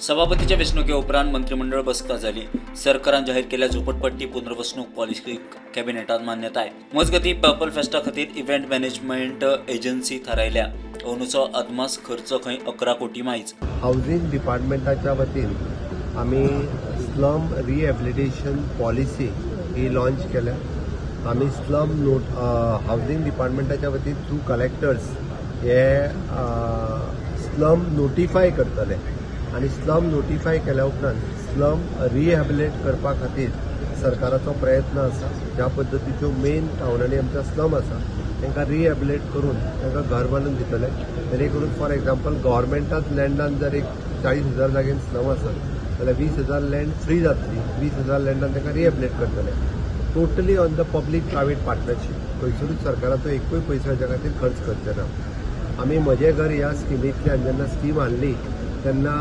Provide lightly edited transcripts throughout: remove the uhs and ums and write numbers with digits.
सभापतीच्या वेंचणुके उपरांत मंत्रिमंडळ बसका जाली. सरकारान जाहीर केल्या झोपडपट्टी पुनर्वसणूक पॉलिसीक कॅबिनेटान मान्यताय. मजगतीं पर्पल फेस्टा खातीर इव्हेंट मॅनेजमेंट एजन्सी थारायल्या. अंदूचो अदमास खर्च खंय 11 कोटी मायज. हावजींग डिपार्टमेंटाच्या वतीन आमी स्लम रिहॅबिलिटेशन पॉलिसी ही लॉन्च केल्या. आमी स्लम नोट हावजींग डिपार्टमेंटाच्या वतीन थ्रू कलेक्टर्स हे स्लम नोटिफाय करतले आनी स्लम नोटिफाय केल्या उपरांत स्लम रिहॅबिलिटेट करपा खातीर सरकाराचो प्रयत्न आसा. ज्या पद्दतीच्यो मेन टावनांनी आमच्या स्लम आसा तांकां रिहॅबिलिटेट करून तांकां घर बांदून दितले, जेणे करून फॉर एक्झाम्पल गव्हर्मेंटाच लँडान जर एक 40,000 जागेन स्लम आसत जाल्यार 20,000 लँड फ्री जातली, 20,000 लँडान तांकां रिहॅबिलिटेट करतले. Totally on the public private partnership. खंयसरूच सरकाराचो एकूय पयसो हाच्या खातीर खर्च करचे ना. आमी म्हजें घर ह्या स्किमींतल्यान जेन्ना स्कीम हाडली तेन्ना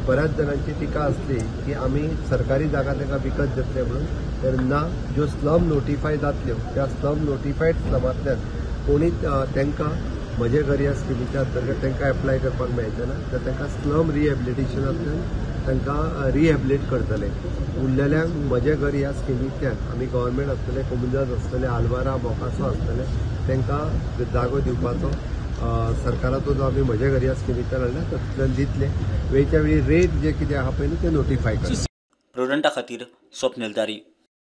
बऱ्याच जाणांची टिका आसली की आमी सरकारी जागा तांकां विकत घेतले म्हणून. तेन्ना ज्यो स्लम नोटिफाय जातल्यो त्या स्लम नोटिफायड स्लमांतल्यान कोणीच तांकां म्हजें घर ह्या स्किमीच्या अंतर्गत तांकां एप्लाय करपाक मेळचें ना, तर तांकां स्लम रिहॅबिलिटेशनांतल्यान तांकां रिहॅबिलिटेट करतले. उरलेल्यांक म्हजें घर ह्या स्किमींतल्यान आमी गव्हर्मेंट आसतले, कोमुनिदाद आसतले, आलवारा मोकासो आसतले, तांकां जागो दिवपाचो सरकाराचो जो आमी म्हजें घर ह्या स्किमींतल्यान हाडला तातूंतल्यान दितले. वेळच्या वेळी रेट जे कितें आहा पळय न्ही ते नोटिफाय करतले. प्रुडंटा खातीर स्वप्नील तारी.